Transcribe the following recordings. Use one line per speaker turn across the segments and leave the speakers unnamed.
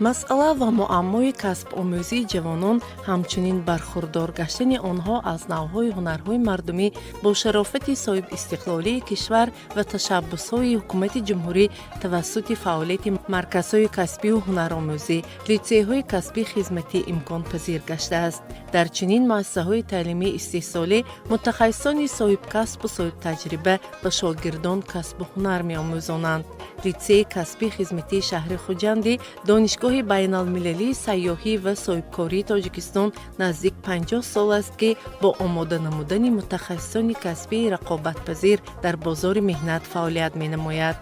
Масъала ва муаммои касбомӯзии ҷавонон, ҳамчунин бархурдор гаштани онҳо аз навъҳои ҳунарҳои мардумӣ бо шарофати соҳибистиқлолии кишвар ва ташаббусҳои ҳукумати ҷумҳурӣ тавассути фаъолияти марказҳои касбию ҳунаромӯзӣ, литсейҳои касбӣ хизматӣ имконпазир гаштааст. Дар чунин муассисаҳои таълимии истеҳсолӣ мутахассисони соҳибкасбу соҳибтаҷриба ба шогирдон касбу ҳунар меомӯзонанд. Литсеи касбии хизматии шаҳри Хуҷанди Донишгоҳи байналмилалии сайёҳӣ ва соҳибкории Тоҷикистон наздик 50 сол аст, ки бо омода намудани мутахассисони касбии рақобатпазир дар бозори меҳнат фаъолият менамояд.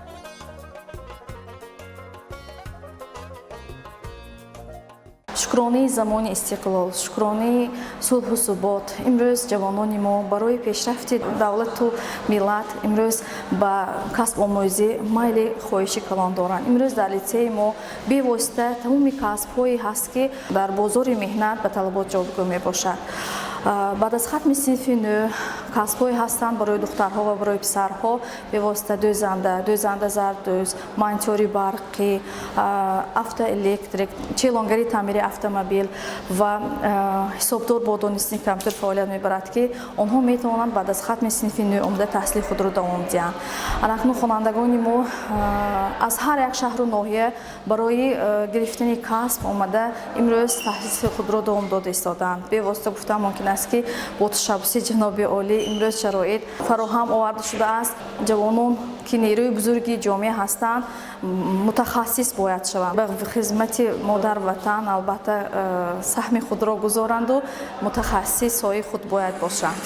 Шукронии замони истиқлол, шукронии сулҳу субот, имрӯз ҷавонони мо барои пешрафти давлату миллат имрӯз ба касбомӯзӣ майли хоҳиши калон доранд. Имрӯз дар литсеи мо бевосита тамоми касбҳое ҳаст, ки дар бозори меҳнат ба талабот ҷавобгӯ мебошад. Баъд аз хатми синфи нӯ касбҳое ҳастанд барои духтарҳо ва барои писарҳо, бевосита дӯзанда, дӯзанда зардӯз, монтёри барқӣ, автоэлектрик, челонгари таъмири автомобил ва ҳисобдор бо донистани компютер фаъолият мебарад, ки онҳо метавонанд баъд аз хатми синфи нӯ омада таҳсили худро давом диҳанд. Анакнун хонандагони мо аз ҳар як шаҳру ноҳия барои гирифтани касб омада, имрӯз таҳсили худро давом дода истодаанд. Бевосита гуфтан мумкин аст, ки бо ташаббуси ҷаноби олӣ имрӯз шароит фароҳам оварда шудааст. Ҷавонон, ки нерӯи бузурги ҷомеа ҳастанд, мутахассис бояд шаванд, ба хизмати модар ватан албатта саҳми худро гузоранду мутахассисҳои худ бояд бошанд.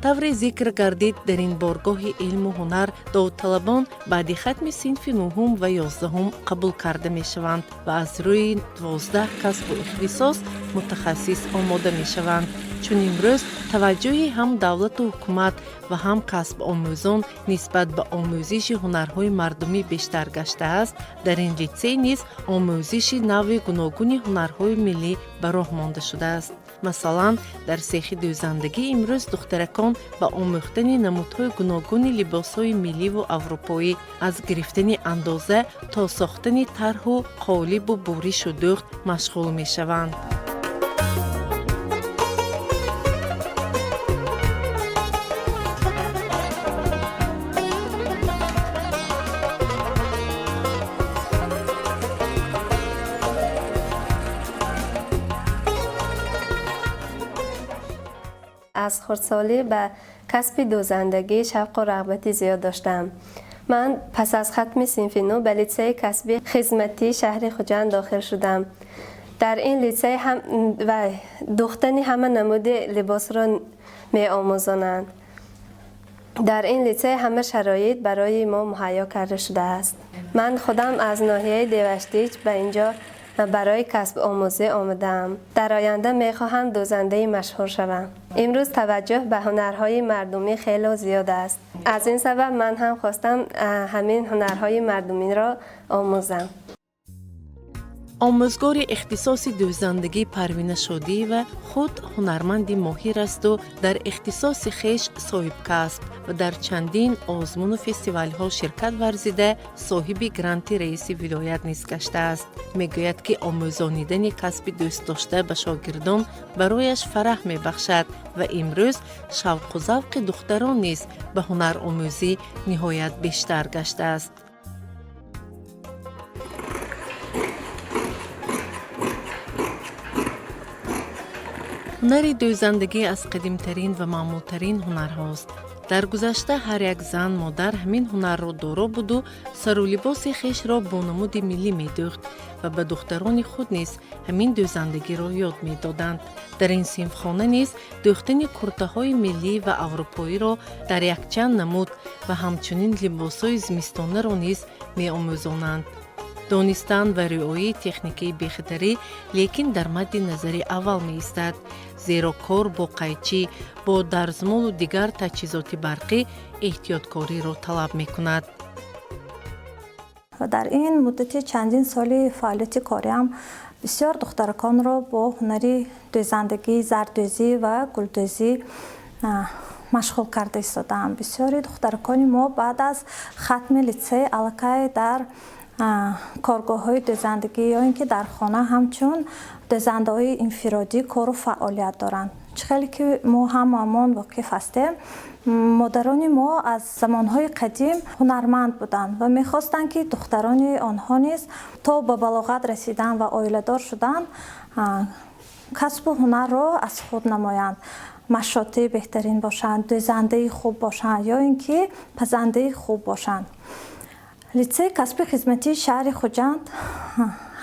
Тавре зикр гардид, дар ин боргоҳи илму ҳунар довталабон баъди хатми синфи нуҳум ва 11-ум қабул карда мешаванд ва аз рӯи 12 касбу ихтисос мутахассис омода мешаванд. Чун имрӯз таваҷҷӯҳи ҳам давлату ҳукумат ва ҳам касбомӯзон нисбат ба омӯзиши ҳунарҳои мардумӣ бештар гаштааст, дар ин литсей низ омӯзиши навъи гуногуни ҳунарҳои миллӣ ба роҳ монда шудааст. Масалан, дар сехи дӯзандагӣ имрӯз духтаракон ба омӯхтани намудҳои гуногуни либосҳои милливу аврупоӣ, аз гирифтани андоза то сохтани тарҳу қолибу буришу дӯхт машғул мешаванд.
Аз хурдсолӣ ба касби дӯзандагӣ шавқу рағбати зиёд доштам. Ман пас аз хатми синфи нӯ ба литсеи касби хизматии шаҳри Хуҷанд дохил шудам. Дар ин литсей ҳам ва дӯхтани ҳама намуди либосро меомӯзонанд. Дар ин литсей ҳама шароит барои мо муҳайё карда шудааст. Ман худам аз ноҳияи Деваштич ба инҷо барои касбомӯзӣ омадаам. Дар оянда мехоҳам дӯзандаи машҳур шавам. Имрӯз таваҷҷӯҳ ба ҳунарҳои мардумӣ хело зиёд аст. Аз ин сабаб ман ҳам хостам ҳамин ҳунарҳои мардумиро омӯзам.
Омӯзгори ихтисоси дӯзандагӣ Парвина Шодиева худ ҳунарманди моҳир асту дар ихтисоси хеш соҳибкасб ва дар чандин озмуну фестивалҳо ширкат варзида, соҳиби гранти раиси вилоят низ гаштааст. Мегӯяд, ки омӯзонидани касби дӯстдошта ба шогирдон барояш фараҳ мебахшад ва имрӯз шавқу завқи духтарон низ ба ҳунаромӯзӣ ниҳоят бештар гаштааст. Ҳунари дӯзандагӣ аз қадимтарин ва маъмултарин ҳунарҳост. Дар гузашта ҳар як зан модар ҳамин ҳунарро доро буду сару либоси хешро бо намуди миллӣ медӯхт ва ба духтарони худ низ ҳамин дӯзандагиро ёд медоданд. Дар ин синфхона низ дӯхтани куртаҳои миллӣ ва аврупоиро дар якчанд намуд ва ҳамчунин либосҳои зимистонаро низ меомӯзонанд. Донистан ва риояи техникаи бехатарӣ лекин дар мадди назари аввал меистад, зеро кор бо қайчӣ, бо дарзмолу дигар таҷҳизоти барқӣ эҳтиёткориро талаб мекунад.
Дар ин муддати чандин соли фаъолияти кориам бисёр духтараконро бо ҳунари дӯзандагӣ, зардӯзӣ ва гулдӯзӣ машғул карда истодаам. Бисёри духтаракони мо баъд аз хатми литсей аллакай дар коргоҳҳои дӯзандагӣ ё ин ки дар хона ҳамчун дӯзандаҳои инфиродӣ кору фаъолият доранд. Чӣ хеле ки мо ҳамаамон воқиф ҳастем, модарони мо аз замонҳои қадим ҳунарманд буданд ва мехостанд, ки духтарони онҳо низ то ба балоғат расидан ва оиладор шудан касбу ҳунарро аз худ намоянд, машотии беҳтарин бошанд, дӯзандаи хуб бошанд ё ин ки пазандаи хуб бошанд. Литсеи касби хизматии шаҳри Хуҷанд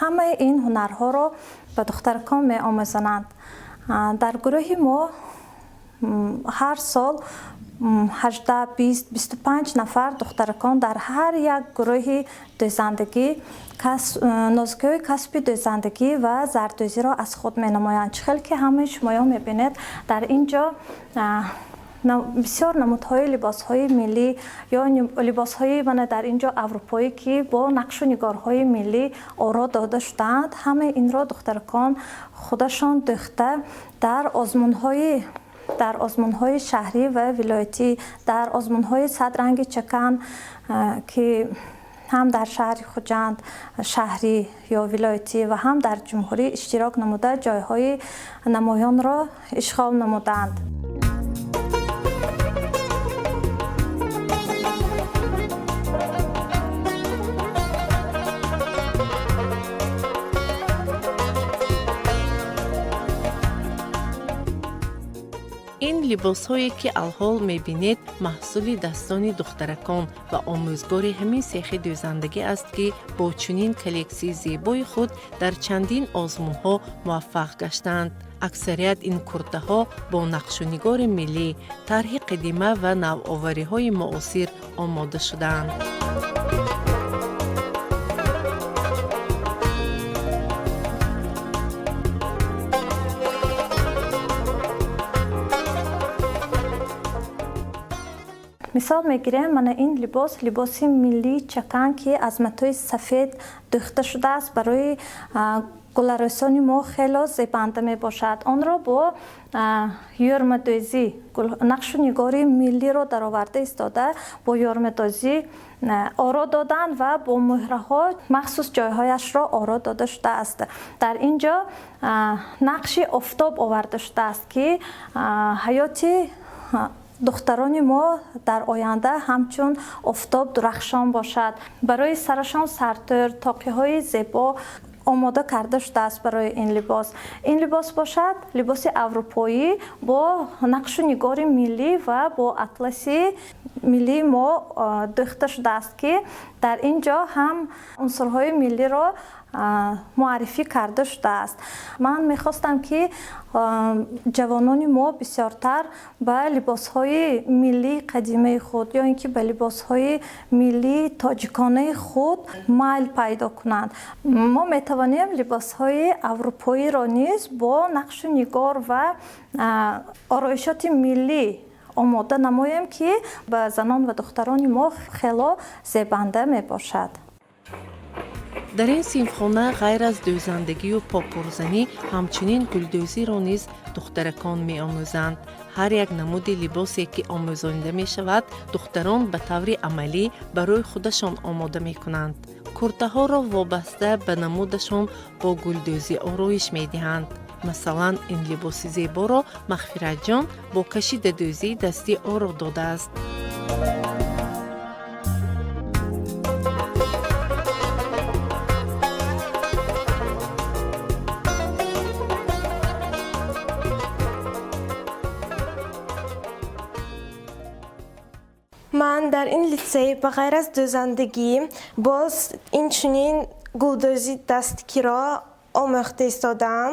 ҳамаи ин ҳунарҳоро ба духтаракон меомӯзонанд. Дар гурӯҳи мо ҳар сол 18, 20, 25 нафар духтаракон дар ҳар як гурӯҳи дӯзандагӣ нозукиҳои касби дӯзандагӣ ва зардӯзиро аз худ менамоянд. Чӣ хел ки ҳамаи шумоё мебинед, дар ин ҷо бисёр намудҳои либосҳои миллӣ ё либосҳои мана дар ин ҷо аврупоӣ, ки бо нақшу нигорҳои миллӣ оро дода шудаанд, ҳамаи инро духтаракон худашон дӯхта дар озмунҳои шаҳрӣ ва вилоятӣ, дар озмунҳои садранги чакан, ки ҳам дар шаҳри Хуҷанд шаҳрӣ ё вилоятӣ ва ҳам дар ҷумҳурӣ иштирок намуда, ҷойҳои намоёнро ишғол намуданд.
Ин либосҳое, ки алҳол мебинед, маҳсули дастони духтаракон ва омӯзгори ҳамин сехи дӯзандагӣ аст, ки бо чунин коллексияи зебои худ дар чандин озмунҳо муваффақ гаштаанд. Аксарият ин куртаҳо бо нақшунигори миллӣ, тарҳи қадима ва навовариҳои муосир омода шудаанд.
Мисол мегирем, мана ин либос, либоси миллии чакан, ки аз матои сафед дӯхта шудааст, барои гуларӯсони мо хело зебанда мебошад. Онро бо ёрмадӯзӣ, нақшу нигори миллиро дароварда истода, бо ёрмадӯзӣ оро доданд ва бо муҳраҳо махсус ҷойҳояшро оро дода шудааст. Дар ин ҷо нақши офтоб оварда шудааст, ки ҳаёти духтарони мо дар оянда ҳамчун офтоб дурахшон бошад. Барои сарашон сартӯр, тоқиҳои зебо омода карда шудааст барои ин либос. Ин либос бошад, либоси аврупоӣ бо нақшу нигори миллӣ ва бо атласи миллии мо дӯхта шудааст, ки дар ин ҷо ҳам унсурҳои миллиро муаррифӣ карда шудааст. Ман мехостам, ки ҷавонони мо бисёртар ба либосҳои миллии қадимаи худ ё ин ки ба либосҳои миллии тоҷиконаи худ майл пайдо кунанд. Мо метавонем либосҳои аврупоиро низ бо нақшу нигор ва ороишоти миллӣ омода намоем, ки ба занон ва духтарони мо хело зебанда мебошад.
Дар ин синфхона ғайр аз дӯзандагию попурзанӣ, ҳамчунин гулдӯзиро низ духтаракон меомӯзанд. Ҳар як намуди либосе, ки омӯзонида мешавад, духтарон ба таври амалӣ барои худашон омода мекунанд. Куртаҳоро вобаста ба намудашон бо гулдӯзӣ ороиш медиҳанд. Масалан, ин либоси зеборо Мағфиратҷон бо кашидадӯзии дастӣ оро додааст.
Ман дар ин литсей ба ғайр аз дӯзандагӣ боз инчунин гулдӯзии дастакиро омӯхта истодаам.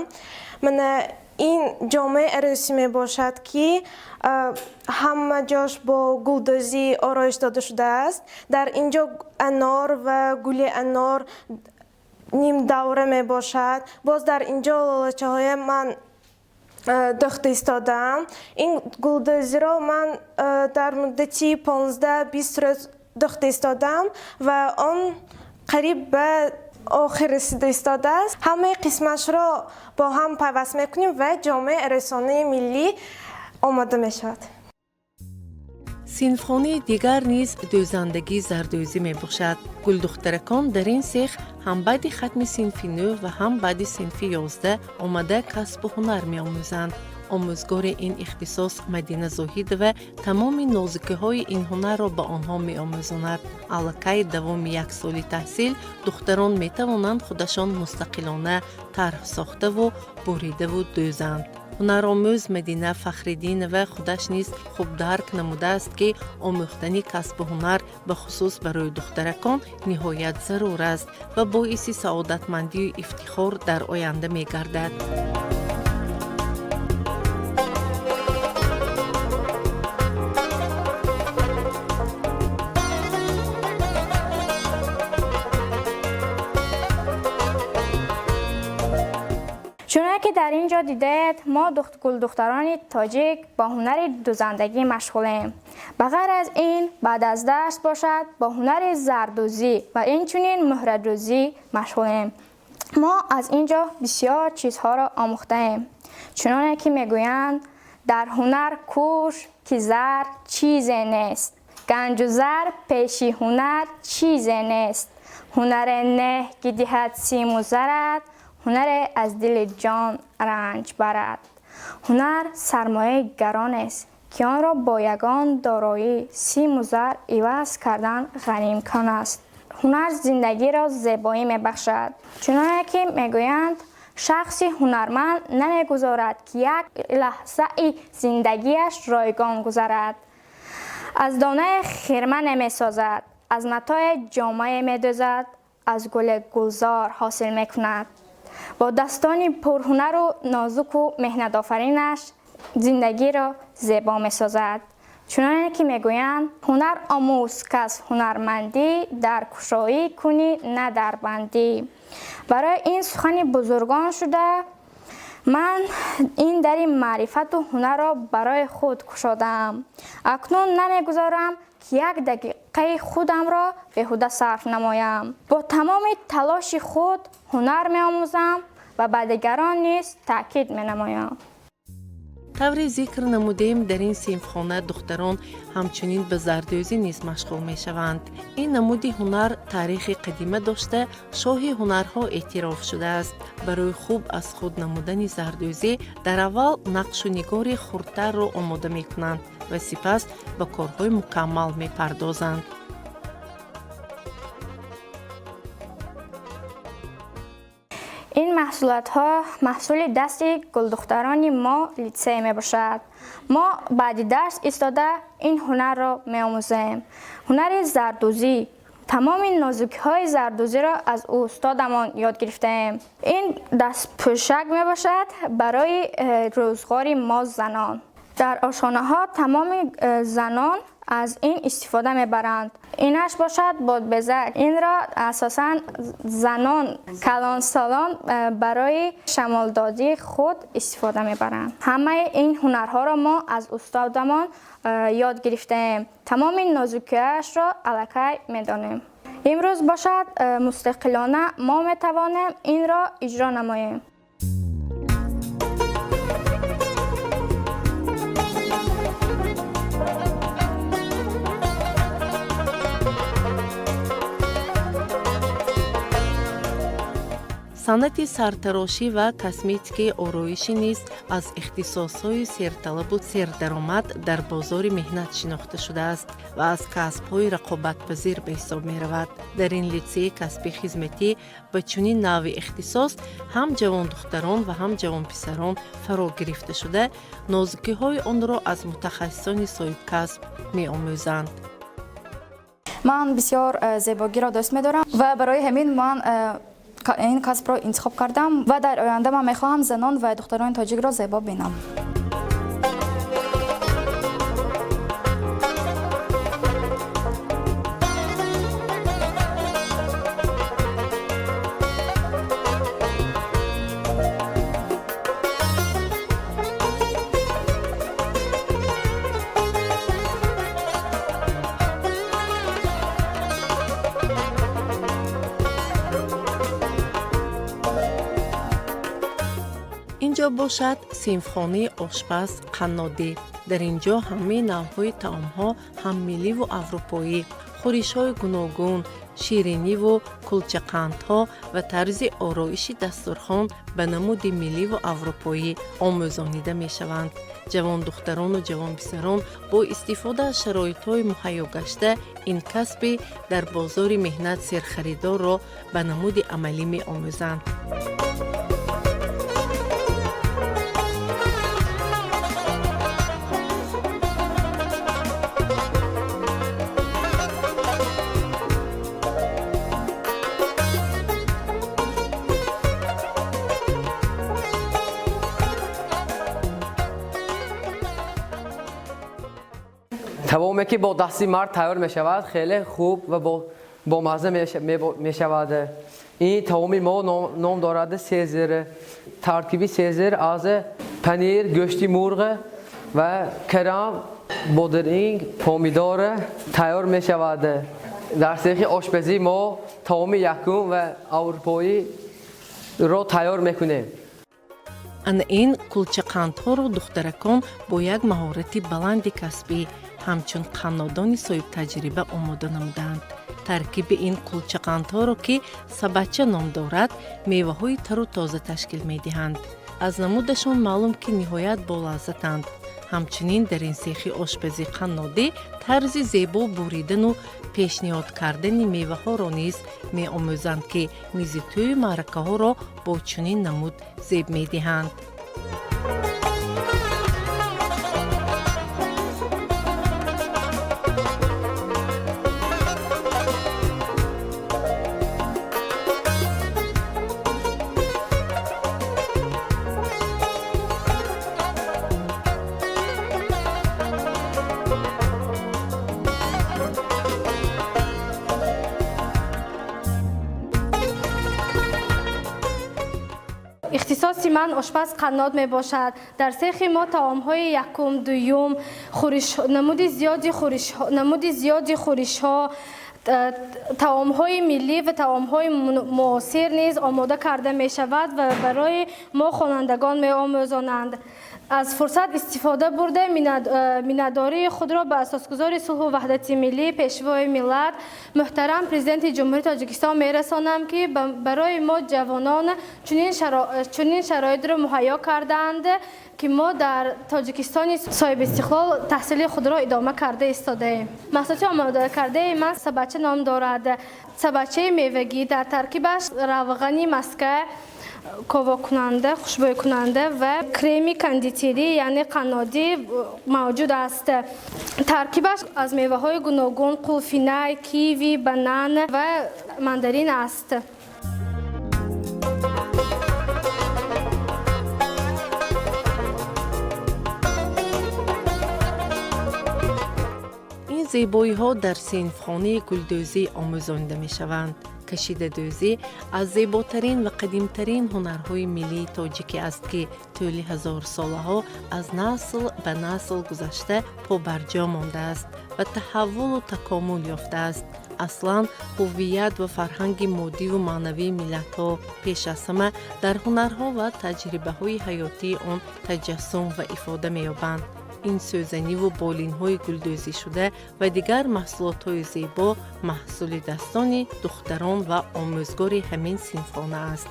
Мана ин ҷомаи арӯсӣ мебошад, ки ҳама ҷош бо гулдӯзӣ ороиш дода шудааст. Дар ин ҷо анор ва гули анор. Нимдавра мебошад. Боз дар инҷо лолачаҳоя ман дӯхта истодаам. Ин гулдӯзиро ман дар муддати 15-20 рӯз дӯхта истодаам ва он қариб ба охир расида истодааст. Ҳамаи қисмашро бо ҳам пайваст мекунем ва ҷомаи арӯсонаи миллӣ омода мешавад.
Синфхонаи дигар низ дӯзандагии зардӯзӣ мебошад. Гулдухтаракон дар ин сех ҳам баъди хатми синфи нӯҳ ва ҳам баъди синфи 11 омада касбу ҳунар меомӯзанд. Омӯзгори ин ихтисос Мадина Зоҳидова тамоми нозукиҳои ин ҳунарро ба онҳо меомӯзонад. Аллакай давоми як соли таҳсил духтарон метавонанд худашон мустақилона тарҳ сохтаву буридаву дӯзанд. Ҳунаромӯз Мадина Фахриддинова худаш низ хуб дарк намудааст, ки омӯхтани касбу ҳунар, бахусус барои духтаракон, ниҳоят зарур аст ва боиси саодатмандию ифтихор дар оянда мегардад.
Чуноне ки дар ин ҷо дидаед, мо гулдухтарони тоҷик бо ҳунари дӯзандагӣ машғулем. Ба ғайр аз ин, баъд аз дарс бошад, бо ҳунари зардӯзӣ ва инчунин муҳрадӯзӣ машғулем. Мо аз ин ҷо бисёр чизҳоро омӯхтаем. Чуноне ки мегӯянд, дар ҳунар кӯш, ки зар чизе нест, ганҷу зар пеши ҳунар чизе нест, ҳунаре неҳ, ки диҳад симу зарат, ҳунаре аз дили ҷон ранҷ барад. Ҳунар сармояи гаронест, ки онро бо ягон дороӣ, симу зар иваз кардан ғанимкон аст. Ҳунар зиндагиро зебоӣ мебахшад. Чуноне ки мегӯянд, шахси ҳунарманд намегузорад, ки як лаҳзаи зиндагиаш ройгон гузарад. Аз донаи хирма намесозад, аз матои ҷомае медӯзад, аз гули гулзор ҳосил мекунад. Бо дастони пурҳунару нозуку меҳнатофаринаш зиндагиро зебо месозад. Чуноне ки мегӯянд, ҳунар омӯз, кас ҳунармандӣ, дар кушоӣ кунӣ, на дар бандӣ. Барои ин сухани бузургон шуда, ман ин дари маърифату ҳунарро барои худ кушодаам. Акнун намегузорам, ки як дақиқаи худамро беҳуда сарф намоям. Бо тамоми талоши худ ҳунар меомӯзам ва ба дигарон низ таъкид менамоям.
Тавре зикр намудем, дар ин синфхона духтарон ҳамчунин ба зардӯзӣ низ машғул мешаванд. Ин намуди ҳунар таърихи қадима дошта, шоҳи ҳунарҳо эътироф шудааст. Барои хуб аз худ намудани зардӯзӣ дар аввал нақшу нигори хурдтарро омода мекунанд ва сипас ба корҳои мукаммал мепардозанд.
Ин маҳсулотҳо маҳсули дасти гулдухтарони мо литсей мебошад. Мо баъди дарс истода ин ҳунарро меомӯзем. Ҳунари зардӯзӣ, тамоми нозукиҳои зардӯзиро аз устодамон ёд гирифтаем. Ин дастпӯшак мебошад барои рӯзғори мо занон. Дар ошхонаҳо тамоми занон аз ин истифода мебаранд. Инаш бошад бодбезак. Инро асосан занон калонсолон барои шамолдодии худ истифода мебаранд. Ҳамаи ин ҳунарҳоро мо аз устодамон ёд гирифтаем. Тамоми нозукиашро аллакай медонем. Имрӯз бошад, мустақилона мо метавонем инро иҷро намоем.
Санъати сартарошӣ ва косметикаи ороишӣ низ аз ихтисосҳои серталабу сердаромад дар бозори меҳнат шинохта шудааст ва аз касбҳои рақобатпазир ба ҳисоб меравад. Дар ин литсеи касби хизматӣ ба чунин навъи ихтисос ҳам ҷавондухтарон ва ҳам ҷавонписарон фаро гирифта шуда, нозукиҳои онро аз мутахассисони соҳибкасб меомӯзанд.
Ман бисёр зебогиро дӯст медорам ва барои ҳамин ман ин касбро интихоб кардам ва дар оянда ман мехоҳам занон ва духтарони тоҷикро зебо бинам.
Ин ҷо бошад синфхонаи ошпаз қаннодӣ. Дар ин ҷо ҳамаи навъҳои таомҳо, ҳам милливу аврупоӣ, хӯришҳои гуногун, шириниву кулчақандҳо ва тарзи ороиши дастурхон ба намуди милливу аврупоӣ омӯзонида мешаванд. Ҷавондухтарону ҷавонписарон бо истифода аз шароитҳои муҳайё гашта ин касби дар бозори меҳнат серхаридорро ба намуди амалӣ меомӯзанд.
Таоме ки бо дасти мард тайёр мешавад, хеле хуб ва бомазза мешавад. Ин таоми мо ном дорад сезер. Таркиби сезер аз панир, гӯшти мурғ ва карам, бодринг, помидор тайёр мешавад. Дар сехи ошпазӣ мо таоми якум ва аврупоиро тайёр мекунем.
Ана ин кулчақандҳоро духтаракон бо як маҳорати баланди касбӣ ҳамчун қаннодони соҳибтаҷриба омода намуданд. Таркиби ин кулчақандҳоро, ки сабача ном дорад, меваҳои тару тоза ташкил медиҳанд. Аз намудашон маълум, ки ниҳоят болаззатанд. Ҳамчунин дар ин сехи ошпазӣ қаннодӣ тарзи зебо буридану пешниҳод кардани меваҳоро низ меомӯзанд, ки мизи тӯю маъракаҳоро бо чунин намуд зеб медиҳанд.
Ихтисоси ман ошпаз қаннод мебошад. Дар сехи мо таомҳои якум, дуюм, намуди зиёди хӯришҳо, таомҳои миллӣ ва таомҳои муосир низ омода карда мешавад ва барои мо хонандагон меомӯзонанд. Аз фурсат истифода бурда, миннатдории худро ба асосгузори сулҳу ваҳдати миллӣ, пешвои миллат, муҳтарам Президенти Ҷумҳурии Тоҷикистон мерасонам, ки барои мо ҷавонон чунин шароитро муҳайё карданд, ки мо дар Тоҷикистони соҳибистиқлол таҳсили худро идома карда истодаем. Маҳсулоти омодакардаи ман сабача ном дорад. Сабачаи мевагӣ, дар таркибаш равғани маска, ковокунанда, хушбӯйкунанда ва креми кондитерӣ, яъне қаннодӣ мавҷуд аст. Таркибаш аз меваҳои гуногун: қулфинай, киви, банан ва мандарин аст.
Ин зебоиҳо дар синфхонаи гулдӯзӣ омӯзонида мешаванд. Кашидадӯзӣ аз зеботарин ва қадимтарин ҳунарҳои миллии тоҷикӣ аст, ки тӯли ҳазорсолаҳо аз насл ба насл гузашта побарҷо мондааст ва таҳаввулу такомул ёфтааст. Аслан ҳуввият ва фарҳанги моддиву маънавии миллатҳо пеш аз ҳама дар ҳунарҳо ва таҷрибаҳои ҳаётии он таҷассум ва ифода меёбанд. Ин сӯзаниву болинҳои гулдӯзишуда ва дигар маҳсулотҳои зебо маҳсули дастони духтарон ва омӯзгори ҳамин синфхона аст.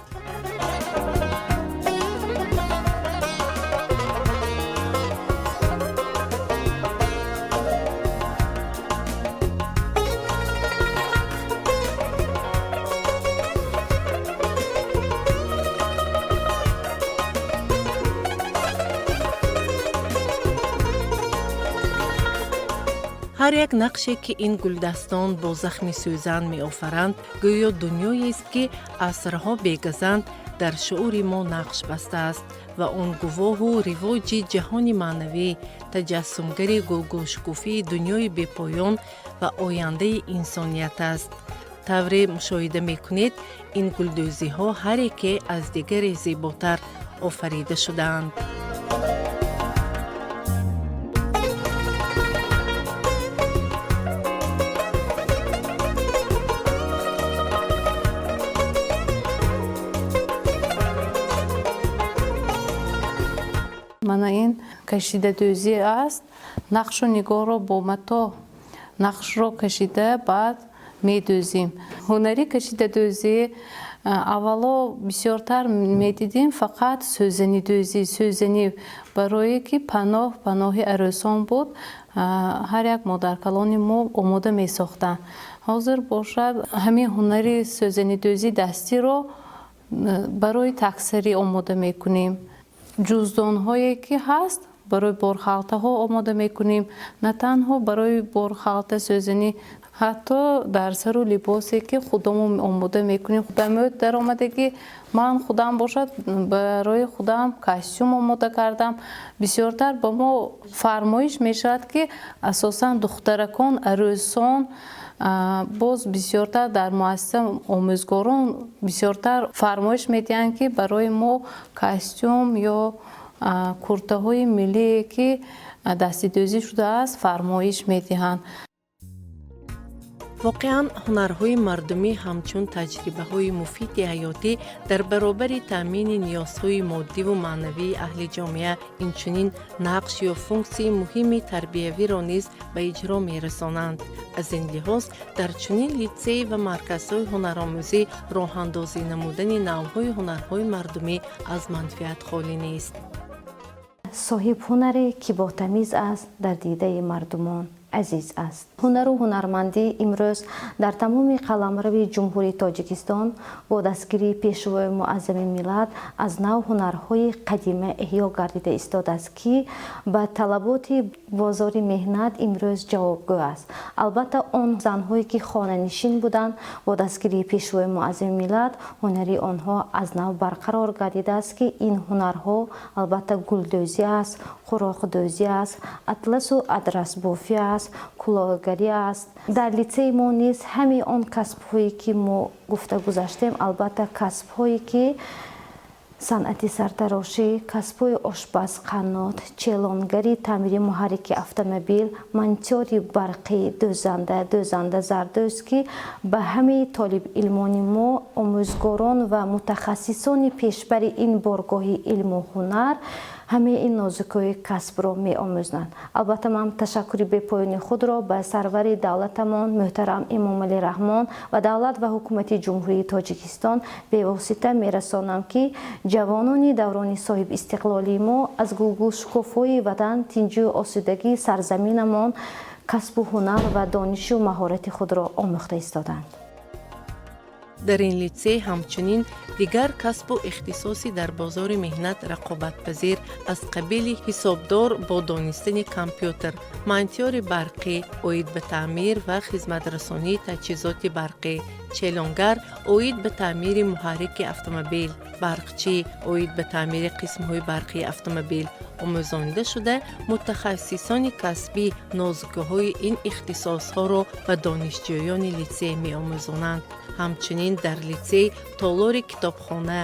Ҳар як нақше, ки ин гулдастон бо захми сӯзан меофаранд, гӯё дунёест, ки асрҳо бегазанд дар шуури мо нақш бастааст ва он гувоҳу ривоҷи ҷаҳони маънавӣ, таҷассумгари гулгулшукуфии дунёи бепоён ва ояндаи инсоният аст. Тавре мушоҳида мекунед, ин гулдӯзиҳо ҳар яке аз дигаре зеботар офарида шудаанд.
Кашидадӯзӣ аст. Нақшу нигорро бо мато нақшро кашида, баъд медӯзем. Ҳунари кашидадӯзӣ аввало бисёртар медидем фақат сӯзанидӯзӣ, сӯзанӣ, барое ки паноҳ, паноҳи арӯсон буд, ҳар як модаркалони мо омода месохтанд. Ҳозир бошад, ҳамин ҳунари сӯзанидӯзӣ дастиро барои таксарӣ омода мекунем. Ҷуздонҳое ки ҳаст, барои борхалтаҳо омода мекунем. На танҳо барои борхалта, сӯзанӣ, ҳатто дар сару либосе ки худамон омода мекунем. Ба мӯд даромадагӣ, ман худам бошад, барои худам костюм омода кардам. Бисёртар ба мо фармоиш мешавад, ки асосан духтаракон, арӯсон, боз бисёртар дар муассиса омӯзгорон бисёртар фармоиш медиҳанд, ки барои мо костюм ё куртаҳои миллие, ки дастидӯзӣ шудааст, фармоиш медиҳанд.
Воқеан, ҳунарҳои мардумӣ ҳамчун таҷрибаҳои муфиди ҳаётӣ дар баробари таъмини ниёзҳои моддиву маънавии аҳли ҷомеа, инчунин нақш ё функсияи муҳими тарбиявиро низ ба иҷро мерасонанд. Аз ин лиҳоз, дар чунин литсей ва марказҳои ҳунаромӯзӣ роҳандозӣ намудани навъҳои ҳунарҳои мардумӣ аз манфиат холӣ нест.
Соҳибҳунаре ки ботамиз аст, дар дидаи мардумон азиз аст. Ҳунару ҳунармандӣ имрӯз дар тамоми қаламрави Ҷумҳурии Тоҷикистон бо дастгирии Пешвои Муаззами миллат аз нав ҳунарҳои қадима эҳё гардида истодааст, ки ба талаботи бозори меҳнат имрӯз ҷавобгӯ аст. Албатта, он занҳое ки хонанишин буданд, бо дастгирии Пешвои Муаззами миллат ҳунари онҳо аз нав барқарор гардидааст, ки ин ҳунарҳо албатта гулдӯзӣ аст, хӯроқдӯзӣ аст, атласу адрасбофӣ аст, кулолгарӣ аст. Дар литсеи мо низ ҳамаи он касбҳое ки мо гуфта гузаштем, албатта касбҳое ки санъати сартарошӣ, касбҳои ошпаз, қаннод, челонгарӣ, таъмири муҳаррики автомобил, монтёри барқӣ, дӯзанда, дӯзанда зардӯз, ки ба ҳамаи толибилмони мо омӯзгорон ва мутахассисони пешбари ин боргоҳи илму ҳунар ҳамаи ин нозукиҳои касбро меомӯзанд. Албатта, ман ташаккури бепоёни худро ба сарвари давлатамон муҳтарам Эмомалӣ Раҳмон ва давлат ва ҳукумати Ҷумҳурии Тоҷикистон бевосита мерасонам, ки ҷавонони даврони соҳибистиқлолии мо аз гулгулшукуфои ватан, тинҷию осудагии сарзаминамон касбу ҳунар ва донишу маҳорати худро омӯхта истоданд.
Дар ин литсей ҳамчунин дигар касбу ихтисоси дар бозори меҳнат рақобатпазир аз қабили ҳисобдор бо донистани компютер, монтёри барқӣ оид ба таъмир ва хизматрасонии таҷҳизоти барқӣ, челонгар оид ба таъмири муҳаррики автомобил, барқчӣ оид ба таъмири қисмҳои барқии автомобил омӯзонида шуда, мутахассисони касбӣ нозукиҳои ин ихтисосҳоро ба донишҷӯёни литсей меомӯзонанд. Ҳамчунин дар литсей толори китобхона,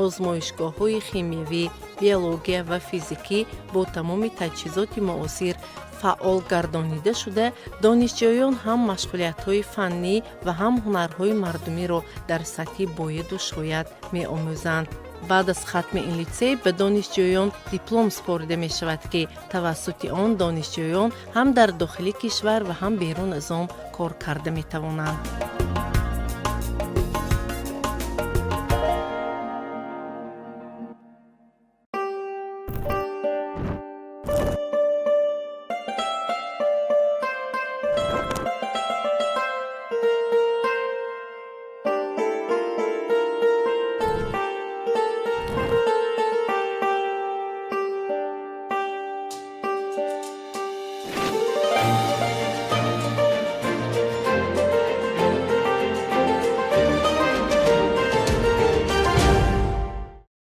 озмоишгоҳҳои химиявӣ, биология ва физикӣ бо тамоми таҷҳизоти муосир фаъол гардонида шуда, донишҷӯён ҳам машғулиятҳои фаннӣ ва ҳам ҳунарҳои мардумиро дар сатҳи бояду шояд меомӯзанд. Баъд аз хатми ин литсей ба донишҷӯён диплом супорида мешавад, ки тавассути он донишҷӯён ҳам дар дохили кишвар ва ҳам берун аз он кор карда метавонанд.